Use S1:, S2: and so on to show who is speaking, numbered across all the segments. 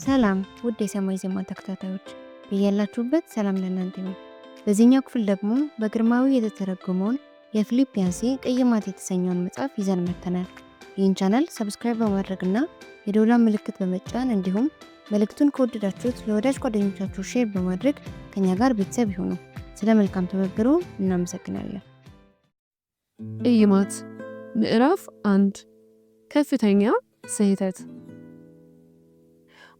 S1: ሰላም ውድ የሰማይ ዜማ ተከታታዮች፣ በያላችሁበት ሰላም ለእናንተ ይሁን። በዚህኛው ክፍል ደግሞ በግርማዊ የተተረጎመውን የፊሊፕ ያንሲ ቅይማት የተሰኘውን መጽሐፍ ይዘን መጥተናል። ይህን ቻናል subscribe በማድረግና የደወሏን ምልክት በመጫን እንዲሁም መልእክቱን ከወደዳችሁት ለወዳጅ ጓደኞቻችሁ share በማድረግ ከኛ ጋር ቤተሰብ ይሁኑ። ስለ መልካም ትብብሩ እናመሰግናለን።
S2: ቅይማት ምዕራፍ 1፣ ከፍተኛ ስህተት።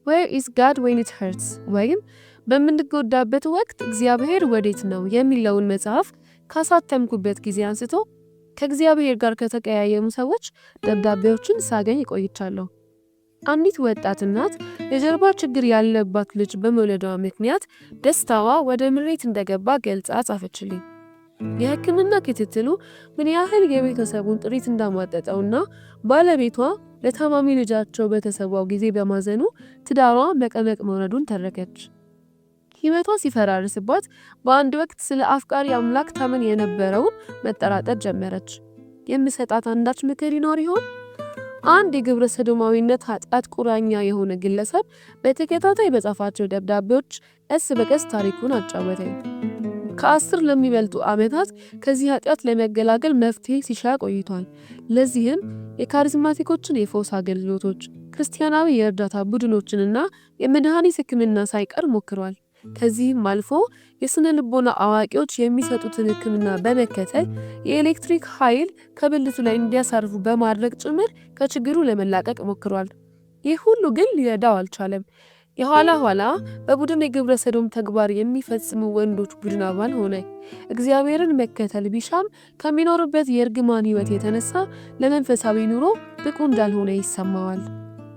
S2: "Where is God when it hurts" ወይም በምንጎዳበት ወቅት እግዚአብሔር ወዴት ነው የሚለውን መጽሐፍ ካሳተምኩበት ጊዜ አንስቶ ከእግዚአብሔር ጋር ከተቀያየሙ ሰዎች ደብዳቤዎችን ሳገኝ ቆይቻለሁ። አንዲት ወጣት እናት የጀርባ ችግር ያለባት ልጅ በመውለዷ ምክንያት ደስታዋ ወደ ምሬት እንደገባ ገልጻ ጻፈችልኝ። የሕክምና ክትትሉ ምን ያህል የቤተሰቡን ጥሪት እንዳሟጠጠውና ባለቤቷ ለታማሚ ልጃቸው በተሰዋው ጊዜ በማዘኑ ትዳሯ መቀመቅ መውረዱን ተረከች። ሕይወቷ ሲፈራርስባት በአንድ ወቅት ስለ አፍቃሪ አምላክ ታምን የነበረውን መጠራጠር ጀመረች። የምሰጣት አንዳች ምክር ይኖር ይሆን? አንድ የግብረ ሰዶማዊነት ኃጢአት ቁራኛ የሆነ ግለሰብ በተከታታይ በጻፋቸው ደብዳቤዎች ቀስ በቀስ ታሪኩን አጫወተኝ። ከ10 ለሚበልጡ ዓመታት ከዚህ ኃጢአት ለመገላገል መፍትሄ ሲሻ ቆይቷል። ለዚህም የካሪዝማቲኮችን የፈውስ አገልግሎቶች፣ ክርስቲያናዊ የእርዳታ ቡድኖችንና የመድኃኒት ሕክምና ሳይቀር ሞክሯል። ከዚህም አልፎ የስነ ልቦና አዋቂዎች የሚሰጡትን ሕክምና በመከተል የኤሌክትሪክ ኃይል ከብልቱ ላይ እንዲያሳርፉ በማድረግ ጭምር ከችግሩ ለመላቀቅ ሞክሯል። ይህ ሁሉ ግን ሊረዳው አልቻለም። የኋላ ኋላ በቡድን የግብረ ሰዶም ተግባር የሚፈጽሙ ወንዶች ቡድን አባል ሆነ። እግዚአብሔርን መከተል ቢሻም ከሚኖርበት የእርግማን ሕይወት የተነሳ ለመንፈሳዊ ኑሮ ብቁ እንዳልሆነ ይሰማዋል።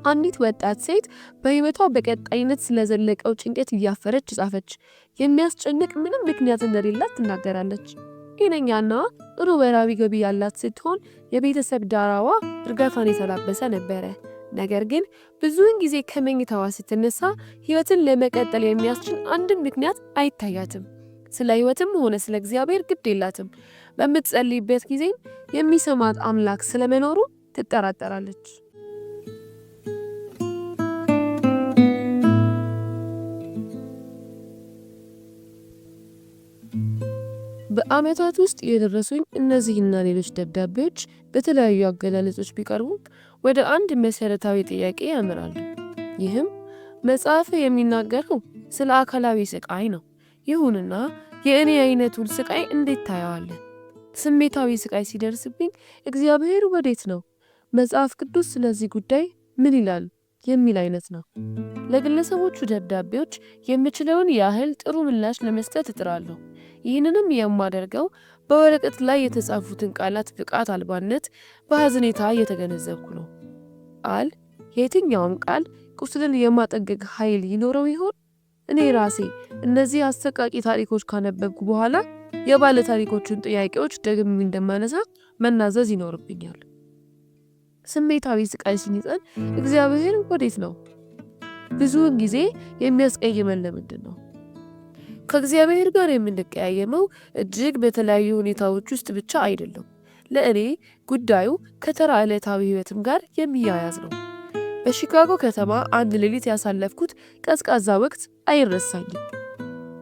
S2: አንዲት ወጣት ሴት በሕይወቷ በቀጣይነት ስለዘለቀው ጭንቀት እያፈረች ጻፈች። የሚያስጨንቅ ምንም ምክንያት እንደሌላት ትናገራለች። ጤነኛና ጥሩ ወራዊ ገቢ ያላት ስትሆን የቤተሰብ ዳራዋ እርጋታን የተላበሰ ነበረ። ነገር ግን ብዙውን ጊዜ ከመኝታዋ ስትነሳ ሕይወትን ለመቀጠል የሚያስችል አንድም ምክንያት አይታያትም። ስለ ሕይወትም ሆነ ስለ እግዚአብሔር ግድ የላትም። በምትጸልይበት ጊዜም የሚሰማት አምላክ ስለመኖሩ ትጠራጠራለች። በዓመታት ውስጥ የደረሱኝ እነዚህና ሌሎች ደብዳቤዎች በተለያዩ አገላለጾች ቢቀርቡም ወደ አንድ መሰረታዊ ጥያቄ ያመራሉ። ይህም መጽሐፍ የሚናገረው ስለ አካላዊ ስቃይ ነው። ይሁንና የእኔ አይነቱን ስቃይ እንዴት ታየዋለህ? ስሜታዊ ስቃይ ሲደርስብኝ እግዚአብሔር ወዴት ነው? መጽሐፍ ቅዱስ ስለዚህ ጉዳይ ምን ይላል? የሚል አይነት ነው። ለግለሰቦቹ ደብዳቤዎች የምችለውን ያህል ጥሩ ምላሽ ለመስጠት እጥራለሁ። ይህንንም የማደርገው በወረቀት ላይ የተጻፉትን ቃላት ብቃት አልባነት በሐዘኔታ እየተገነዘብኩ ነው። ቃል፣ የትኛውም ቃል ቁስልን የማጠገግ ኃይል ይኖረው ይሆን? እኔ ራሴ እነዚህ አሰቃቂ ታሪኮች ካነበብኩ በኋላ የባለ ታሪኮቹን ጥያቄዎች ደግሜ እንደማነሳ መናዘዝ ይኖርብኛል። ስሜታዊ ስቃይ ሲይዘን እግዚአብሔር ወዴት ነው? ብዙውን ጊዜ የሚያስቀይመን ለምንድን ነው? ከእግዚአብሔር ጋር የምንቀያየመው እጅግ በተለያዩ ሁኔታዎች ውስጥ ብቻ አይደለም። ለእኔ ጉዳዩ ከተራ ዕለታዊ ሕይወትም ጋር የሚያያዝ ነው። በሺካጎ ከተማ አንድ ሌሊት ያሳለፍኩት ቀዝቃዛ ወቅት አይረሳኝም።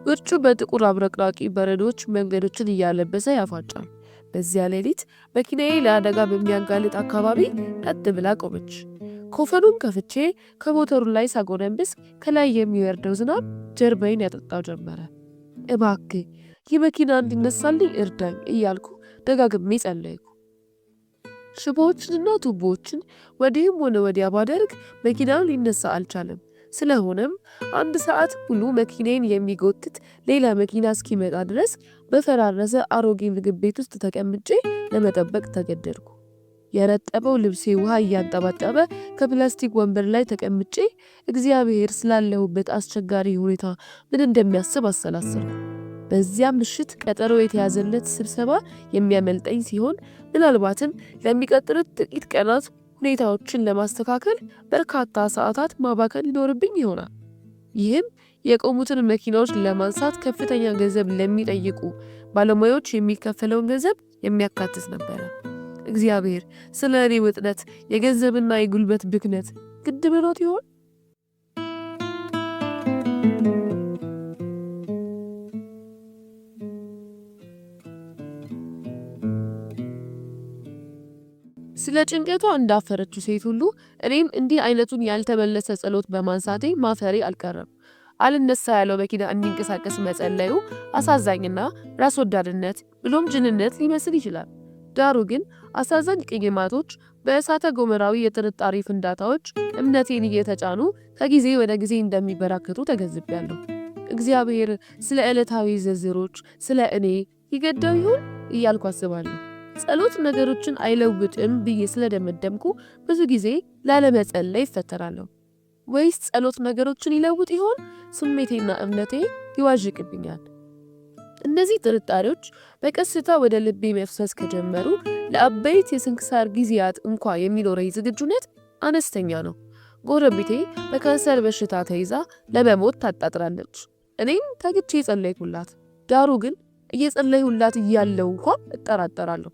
S2: ውርጩ በጥቁር አብረቅራቂ በረዶች መንገዶችን እያለበሰ ያፋጫል። በዚያ ሌሊት መኪናዬ ለአደጋ በሚያጋልጥ አካባቢ ቀጥ ብላ ቆመች። ኮፈኑን ከፍቼ ከሞተሩ ላይ ሳጎነብስ ከላይ የሚወርደው ዝናብ ጀርባዬን ያጠጣው ጀመረ። እባክህ ይህ መኪና እንዲነሳልኝ እርዳኝ እያልኩ ደጋግሜ ጸለይኩ። ሽቦዎችንና ቱቦዎችን ወዲህም ሆነ ወዲያ ባደርግ መኪናው ሊነሳ አልቻለም። ስለሆነም አንድ ሰዓት ሙሉ መኪናዬን የሚጎትት ሌላ መኪና እስኪመጣ ድረስ በፈራረሰ አሮጌ ምግብ ቤት ውስጥ ተቀምጬ ለመጠበቅ ተገደድኩ። የረጠበው ልብሴ ውሃ እያንጠባጠበ ከፕላስቲክ ወንበር ላይ ተቀምጬ እግዚአብሔር ስላለሁበት አስቸጋሪ ሁኔታ ምን እንደሚያስብ አሰላሰልኩ። በዚያ ምሽት ቀጠሮ የተያዘለት ስብሰባ የሚያመልጠኝ ሲሆን ምናልባትም ለሚቀጥሉት ጥቂት ቀናት ሁኔታዎችን ለማስተካከል በርካታ ሰዓታት ማባከን ሊኖርብኝ ይሆናል። ይህም የቆሙትን መኪናዎች ለማንሳት ከፍተኛ ገንዘብ ለሚጠይቁ ባለሙያዎች የሚከፈለውን ገንዘብ የሚያካትት ነበረ። እግዚአብሔር ስለ እኔ ውጥረት፣ የገንዘብና የጉልበት ብክነት ግድ ብሎት ይሆን? ስለ ጭንቀቷ እንዳፈረችው ሴት ሁሉ እኔም እንዲህ አይነቱን ያልተመለሰ ጸሎት በማንሳቴ ማፈሬ አልቀረም። አልነሳ ያለው መኪና እንዲንቀሳቀስ መጸለዩ አሳዛኝና ራስ ወዳድነት ብሎም ጅንነት ሊመስል ይችላል። ዳሩ ግን አሳዛኝ ቅይማቶች በእሳተ ገሞራዊ የጥርጣሬ ፍንዳታዎች እምነቴን እየተጫኑ ከጊዜ ወደ ጊዜ እንደሚበራከቱ ተገንዝቤያለሁ። እግዚአብሔር ስለ ዕለታዊ ዝርዝሮች፣ ስለ እኔ ይገደው ይሆን እያልኩ አስባለሁ። ጸሎት ነገሮችን አይለውጥም ብዬ ስለደመደምኩ ብዙ ጊዜ ላለመጸለይ ይፈተናለሁ። ወይስ ጸሎት ነገሮችን ይለውጥ ይሆን? ስሜቴና እምነቴ ይዋዥቅብኛል። እነዚህ ጥርጣሬዎች በቀስታ ወደ ልቤ መፍሰስ ከጀመሩ ለአበይት የስንክሳር ጊዜያት እንኳ የሚኖረኝ ዝግጁነት አነስተኛ ነው። ጎረቤቴ በካንሰር በሽታ ተይዛ ለመሞት ታጣጥራለች። እኔም ተግቼ ጸለይኩላት። ዳሩ ግን እየጸለይሁላት እያለው እንኳ እጠራጠራለሁ።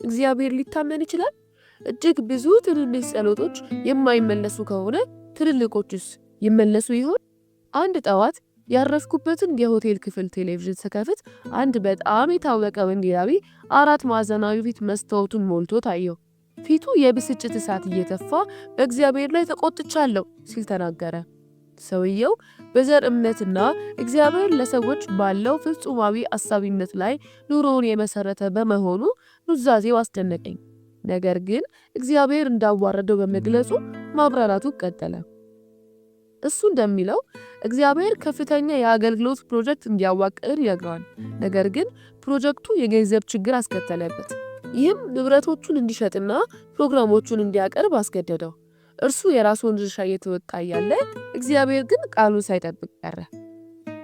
S2: እግዚአብሔር ሊታመን ይችላል? እጅግ ብዙ ትንንሽ ጸሎቶች የማይመለሱ ከሆነ ትልልቆችስ ይመለሱ ይሆን? አንድ ጠዋት ያረፍኩበትን የሆቴል ክፍል ቴሌቪዥን ስከፍት አንድ በጣም የታወቀ ወንጌላዊ አራት ማዕዘናዊ ፊት መስታወቱን ሞልቶ ታየው። ፊቱ የብስጭት እሳት እየተፋ በእግዚአብሔር ላይ ተቆጥቻለሁ ሲል ተናገረ። ሰውየው በዘር እምነትና እግዚአብሔር ለሰዎች ባለው ፍጹማዊ አሳቢነት ላይ ኑሮውን የመሰረተ በመሆኑ ኑዛዜው አስደነቀኝ። ነገር ግን እግዚአብሔር እንዳዋረደው በመግለጹ ማብራራቱ ቀጠለ። እሱ እንደሚለው እግዚአብሔር ከፍተኛ የአገልግሎት ፕሮጀክት እንዲያዋቅር ይነግረዋል። ነገር ግን ፕሮጀክቱ የገንዘብ ችግር አስከተለበት። ይህም ንብረቶቹን እንዲሸጥና ፕሮግራሞቹን እንዲያቀርብ አስገደደው። እርሱ የራሱን ድርሻ እየተወጣ እያለ እግዚአብሔር ግን ቃሉን ሳይጠብቅ ቀረ።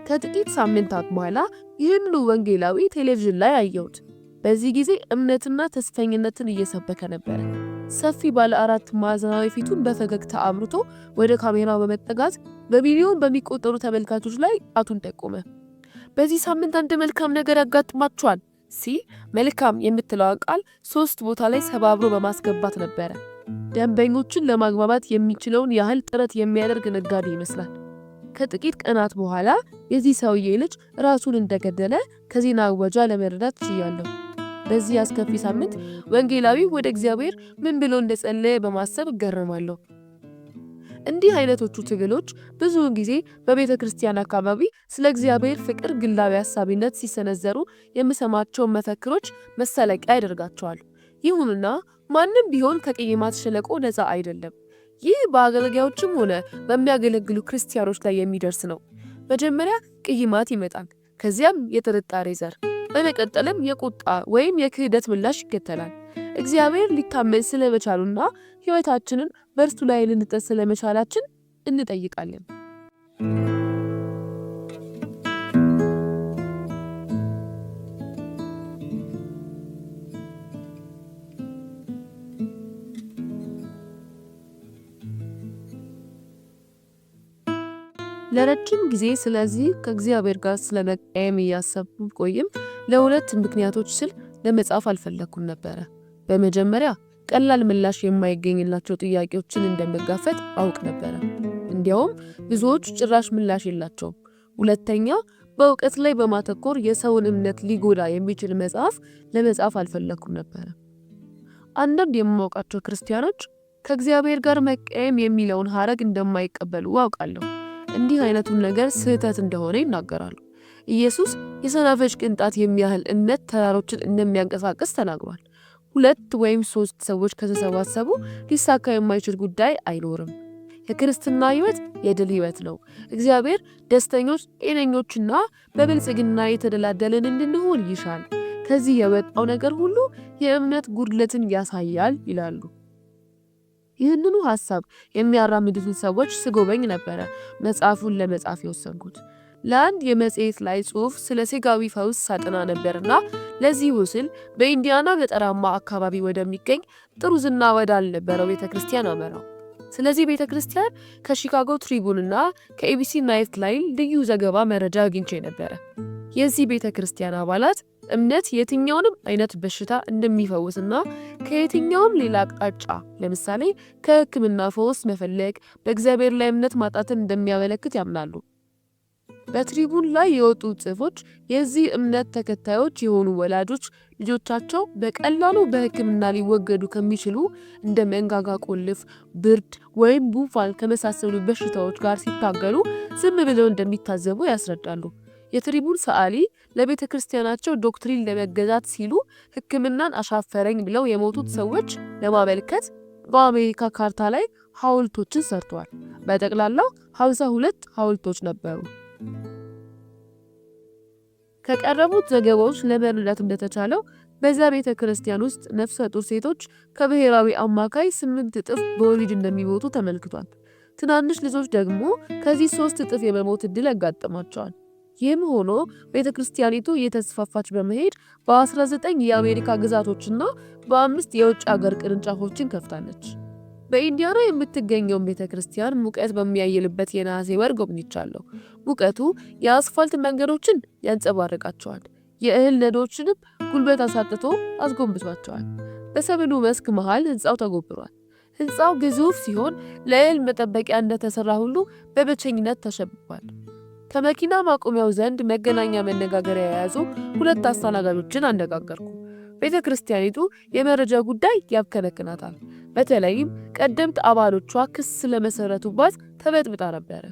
S2: ከጥቂት ሳምንታት በኋላ ይህንኑ ወንጌላዊ ቴሌቪዥን ላይ አየሁት። በዚህ ጊዜ እምነትና ተስፈኝነትን እየሰበከ ነበረ። ሰፊ ባለ አራት ማዕዘናዊ ፊቱን በፈገግታ አብርቶ ወደ ካሜራው በመጠጋት በሚሊዮን በሚቆጠሩ ተመልካቾች ላይ ጣቱን ጠቆመ። በዚህ ሳምንት አንድ መልካም ነገር ያጋጥማችኋል ሲል መልካም የምትለዋን ቃል 3 ቦታ ላይ ሰባብሮ በማስገባት ነበረ። ደንበኞችን ለማግባባት የሚችለውን ያህል ጥረት የሚያደርግ ነጋዴ ይመስላል። ከጥቂት ቀናት በኋላ የዚህ ሰውዬ ልጅ ራሱን እንደገደለ ከዜና እወጃ ለመረዳት ችያለሁ። በዚህ አስከፊ ሳምንት ወንጌላዊ ወደ እግዚአብሔር ምን ብሎ እንደጸለየ በማሰብ እገረማለሁ። እንዲህ አይነቶቹ ትግሎች ብዙውን ጊዜ በቤተ ክርስቲያን አካባቢ ስለ እግዚአብሔር ፍቅር ግላዊ ሀሳቢነት ሲሰነዘሩ የምሰማቸውን መፈክሮች መሰለቂያ ያደርጋቸዋል። ይሁንና ማንም ቢሆን ከቅይማት ሸለቆ ነፃ አይደለም። ይህ በአገልጋዮችም ሆነ በሚያገለግሉ ክርስቲያኖች ላይ የሚደርስ ነው። መጀመሪያ ቅይማት ይመጣል፣ ከዚያም የጥርጣሬ ዘር፣ በመቀጠልም የቁጣ ወይም የክህደት ምላሽ ይከተላል። እግዚአብሔር ሊታመን ስለመቻሉና ሕይወታችንን በእርሱ ላይ ልንጥል ስለመቻላችን እንጠይቃለን። ለረጅም ጊዜ ስለዚህ ከእግዚአብሔር ጋር ስለመቀየም እያሰብኩ ቆይም ለሁለት ምክንያቶች ስል ለመጻፍ አልፈለኩም ነበረ። በመጀመሪያ ቀላል ምላሽ የማይገኝላቸው ጥያቄዎችን እንደምጋፈጥ አውቅ ነበረ። እንዲያውም ብዙዎቹ ጭራሽ ምላሽ የላቸውም። ሁለተኛ፣ በእውቀት ላይ በማተኮር የሰውን እምነት ሊጎዳ የሚችል መጽሐፍ ለመጻፍ አልፈለኩም ነበረ። አንዳንድ የማውቃቸው ክርስቲያኖች ከእግዚአብሔር ጋር መቀየም የሚለውን ሐረግ እንደማይቀበሉ አውቃለሁ። እንዲህ አይነቱን ነገር ስህተት እንደሆነ ይናገራሉ። ኢየሱስ የሰናፍጭ ቅንጣት የሚያህል እምነት ተራሮችን እንደሚያንቀሳቅስ ተናግሯል። 2 ወይም 3 ሰዎች ከተሰባሰቡ ሊሳካ የማይችል ጉዳይ አይኖርም። የክርስትና ሕይወት የድል ሕይወት ነው። እግዚአብሔር ደስተኞች፣ ጤነኞችና በብልጽግና የተደላደልን እንድንሆን ይሻል። ከዚህ የወጣው ነገር ሁሉ የእምነት ጉድለትን ያሳያል ይላሉ። ይህንኑ ሐሳብ የሚያራምዱትን ሰዎች ስጎበኝ ነበረ መጽሐፉን ለመጻፍ የወሰንኩት። ለአንድ የመጽሔት ላይ ጽሑፍ ስለ ሥጋዊ ፈውስ ሳጠና ነበርና ለዚሁ ስል በኢንዲያና ገጠራማ አካባቢ ወደሚገኝ ጥሩ ዝና ወዳልነበረው ቤተክርስቲያን አመራው። ስለዚህ ቤተክርስቲያን ከሺካጎ ትሪቡንና ከኤቢሲ ናይት ላይን ልዩ ዘገባ መረጃ አግኝቼ ነበረ። የዚህ ቤተክርስቲያን አባላት እምነት የትኛውንም አይነት በሽታ እንደሚፈውስና ከየትኛውም ሌላ አቅጣጫ ለምሳሌ ከሕክምና ፈውስ መፈለግ በእግዚአብሔር ላይ እምነት ማጣትን እንደሚያመለክት ያምናሉ። በትሪቡን ላይ የወጡ ጽሑፎች የዚህ እምነት ተከታዮች የሆኑ ወላጆች ልጆቻቸው በቀላሉ በሕክምና ሊወገዱ ከሚችሉ እንደ መንጋጋ ቆልፍ፣ ብርድ ወይም ጉንፋን ከመሳሰሉ በሽታዎች ጋር ሲታገሉ ዝም ብለው እንደሚታዘቡ ያስረዳሉ። የትሪቡን ሰዓሊ ለቤተ ክርስቲያናቸው doctrine ለመገዛት ሲሉ ሕክምናን አሻፈረኝ ብለው የሞቱት ሰዎች ለማመልከት በአሜሪካ ካርታ ላይ ሐውልቶችን ሰርተዋል። በጠቅላላው 52 ሐውልቶች ነበሩ። ከቀረቡት ዘገባዎች ለመረዳት እንደተቻለው በዚያ ቤተ ክርስቲያን ውስጥ ነፍሰ ጡር ሴቶች ከብሔራዊ አማካይ 8 እጥፍ በወሊድ እንደሚሞቱ ተመልክቷል። ትናንሽ ልጆች ደግሞ ከዚህ 3 እጥፍ የመሞት ዕድል ያጋጥማቸዋል። ይህም ሆኖ ቤተ ክርስቲያኒቱ እየተስፋፋች በመሄድ በ19 የአሜሪካ ግዛቶችና በአምስት የውጭ ሀገር ቅርንጫፎችን ከፍታለች። በኢንዲያና የምትገኘውን ቤተ ክርስቲያን ሙቀት በሚያይልበት የነሐሴ ወር ጎብኝቻለሁ። ሙቀቱ የአስፋልት መንገዶችን ያንጸባርቃቸዋል፣ የእህል ነዶችንም ጉልበት አሳጥቶ አስጎንብሷቸዋል። በሰብሉ መስክ መሃል ህንፃው ተጎብሯል። ህንፃው ግዙፍ ሲሆን ለእህል መጠበቂያ እንደተሰራ ሁሉ በብቸኝነት ተሸብቧል። ከመኪና ማቆሚያው ዘንድ መገናኛ መነጋገሪያ የያዙ ሁለት አስተናጋጆችን አነጋገርኩ። ቤተ ክርስቲያኒቱ የመረጃ ጉዳይ ያብከነክናታል። በተለይም ቀደምት አባሎቿ ክስ ስለመሰረቱባት ተበጥብጣ ነበረ።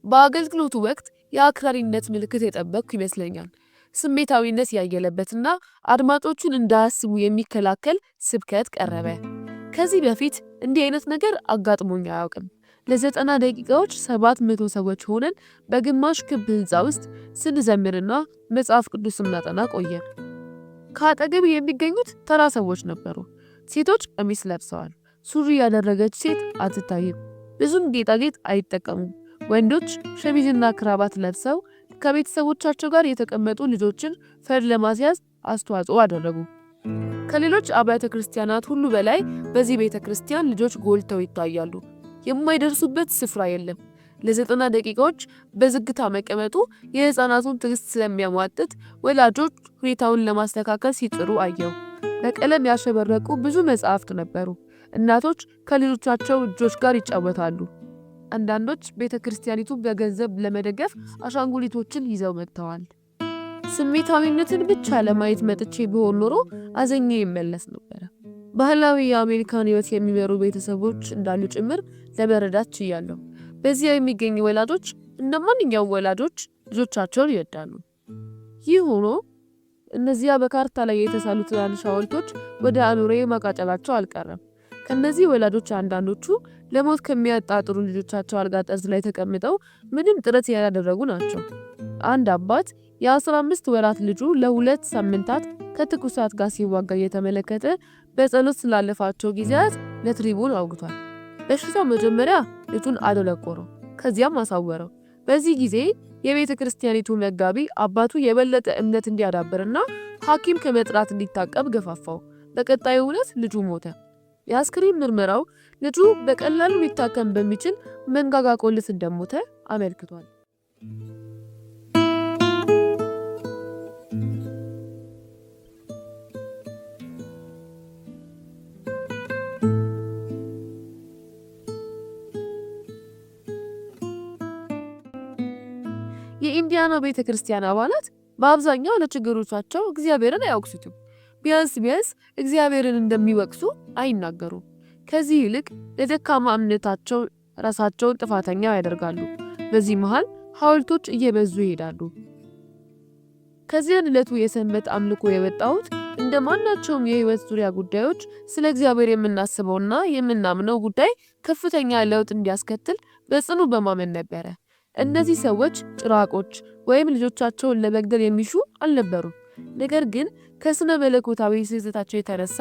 S2: በአገልግሎቱ ወቅት የአክራሪነት ምልክት የጠበቅኩ ይመስለኛል። ስሜታዊነት ያየለበትና አድማጮቹን እንዳያስቡ የሚከላከል ስብከት ቀረበ። ከዚህ በፊት እንዲህ አይነት ነገር አጋጥሞኝ አያውቅም። ለ90 ደቂቃዎች 700 ሰዎች ሆነን በግማሽ ክብ ህንፃ ውስጥ ስንዘምርና መጽሐፍ ቅዱስ ስናጠና ቆየን። ከአጠገብ የሚገኙት ተራ ሰዎች ነበሩ። ሴቶች ቀሚስ ለብሰዋል። ሱሪ ያደረገች ሴት አትታይም። ብዙም ጌጣጌጥ አይጠቀሙም። ወንዶች ሸሚዝና ክራባት ለብሰው ከቤተሰቦቻቸው ጋር የተቀመጡ ልጆችን ፈር ለማስያዝ አስተዋጽኦ አደረጉ። ከሌሎች አብያተ ክርስቲያናት ሁሉ በላይ በዚህ ቤተ ክርስቲያን ልጆች ጎልተው ይታያሉ። የማይደርሱበት ስፍራ የለም። ለ90 ደቂቃዎች በዝግታ መቀመጡ የሕፃናቱን ትዕግስት ስለሚያሟጥጥ ወላጆች ሁኔታውን ለማስተካከል ሲጥሩ አየሁ። በቀለም ያሸበረቁ ብዙ መጽሐፍት ነበሩ። እናቶች ከልጆቻቸው እጆች ጋር ይጫወታሉ። አንዳንዶች ቤተ ክርስቲያኒቱን በገንዘብ ለመደገፍ አሻንጉሊቶችን ይዘው መጥተዋል። ስሜታዊነትን ብቻ ለማየት መጥቼ ቢሆን ኖሮ አዘኜ ይመለስ ነበረ። ባህላዊ የአሜሪካን ሕይወት የሚመሩ ቤተሰቦች እንዳሉ ጭምር ለመረዳት ችያለሁ። በዚያ የሚገኙ ወላጆች እንደ ማንኛውም ወላጆች ልጆቻቸውን ይወዳሉ። ይህ ሆኖ እነዚያ በካርታ ላይ የተሳሉ ትናንሽ ሐውልቶች ወደ አእምሮዬ ማቃጨላቸው አልቀረም። ከእነዚህ ወላጆች አንዳንዶቹ ለሞት ከሚያጣጥሩ ልጆቻቸው አልጋ ጠርዝ ላይ ተቀምጠው ምንም ጥረት ያላደረጉ ናቸው። አንድ አባት የ15 ወራት ልጁ ለ2 ሳምንታት ከትኩሳት ጋር ሲዋጋ እየተመለከተ በጸሎት ስላለፋቸው ጊዜያት ለትሪቡን አውግቷል። በሽታው መጀመሪያ ልጁን አደነቆረው፣ ከዚያም አሳወረው። በዚህ ጊዜ የቤተ ክርስቲያኒቱ መጋቢ አባቱ የበለጠ እምነት እንዲያዳብርና ሐኪም ከመጥራት እንዲታቀብ ገፋፋው። በቀጣዩ ዕለት ልጁ ሞተ። የአስክሬን ምርመራው ልጁ በቀላሉ ሊታከም በሚችል መንጋጋ ቆልፍ እንደሞተ አመልክቷል። የኢንዲያና ቤተ ክርስቲያን አባላት በአብዛኛው ለችግሮቻቸው እግዚአብሔርን አይወቅሱትም። ቢያንስ ቢያንስ እግዚአብሔርን እንደሚወቅሱ አይናገሩም። ከዚህ ይልቅ ለደካማ እምነታቸው ራሳቸውን ጥፋተኛ ያደርጋሉ። በዚህ መሃል ሐውልቶች እየበዙ ይሄዳሉ። ከዚያን ዕለቱ የሰንበት አምልኮ የወጣሁት እንደ ማናቸውም የህይወት ዙሪያ ጉዳዮች ስለ እግዚአብሔር የምናስበውና የምናምነው ጉዳይ ከፍተኛ ለውጥ እንዲያስከትል በጽኑ በማመን ነበረ። እነዚህ ሰዎች ጭራቆች ወይም ልጆቻቸውን ለመግደል የሚሹ አልነበሩም። ነገር ግን ከስነ መለኮታዊ ስህተታቸው የተነሳ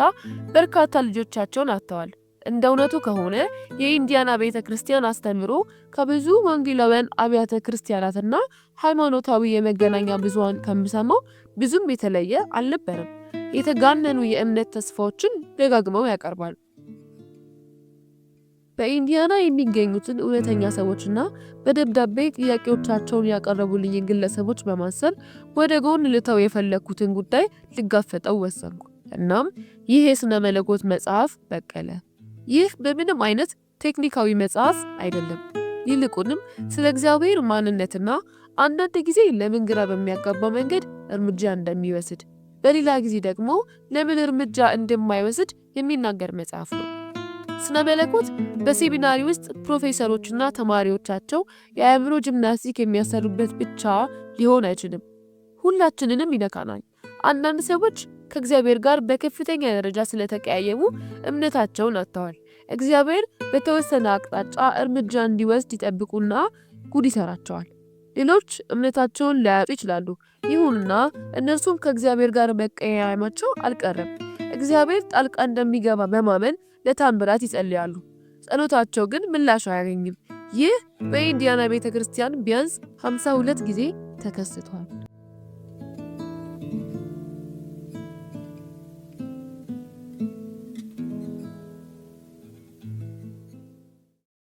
S2: በርካታ ልጆቻቸውን አጥተዋል። እንደ እውነቱ ከሆነ የኢንዲያና ቤተ ክርስቲያን አስተምህሮ ከብዙ ወንጌላውያን አብያተ ክርስቲያናትና ሃይማኖታዊ የመገናኛ ብዙሃን ከምሰማው ብዙም የተለየ አልነበረም። የተጋነኑ የእምነት ተስፋዎችን ደጋግመው ያቀርባሉ። በኢንዲያና የሚገኙትን እውነተኛ ሰዎችና በደብዳቤ ጥያቄዎቻቸውን ያቀረቡልኝን ግለሰቦች በማሰብ ወደ ጎን ልተው የፈለግኩትን ጉዳይ ልጋፈጠው ወሰንኩ። እናም ይህ የሥነ መለኮት መጽሐፍ በቀለ። ይህ በምንም አይነት ቴክኒካዊ መጽሐፍ አይደለም። ይልቁንም ስለ እግዚአብሔር ማንነትና አንዳንድ ጊዜ ለምን ግራ በሚያጋባ መንገድ እርምጃ እንደሚወስድ፣ በሌላ ጊዜ ደግሞ ለምን እርምጃ እንደማይወስድ የሚናገር መጽሐፍ ነው። ስነ መለኮት በሴሚናሪ ውስጥ ፕሮፌሰሮችና ተማሪዎቻቸው የአእምሮ ጂምናስቲክ የሚያሰሩበት ብቻ ሊሆን አይችልም። ሁላችንንም ይነካናል። አንዳንድ ሰዎች ከእግዚአብሔር ጋር በከፍተኛ ደረጃ ስለተቀያየሙ እምነታቸውን አጥተዋል። እግዚአብሔር በተወሰነ አቅጣጫ እርምጃ እንዲወስድ ይጠብቁና ጉድ ይሰራቸዋል። ሌሎች እምነታቸውን ሊያጡ ይችላሉ። ይሁንና እነርሱም ከእግዚአብሔር ጋር መቀያየማቸው አልቀረም። እግዚአብሔር ጣልቃ እንደሚገባ በማመን ለታምራት ይጸልያሉ። ጸሎታቸው ግን ምላሽ አያገኝም። ይህ በኢንዲያና ቤተ ክርስቲያን ቢያንስ 52 ጊዜ ተከስቷል።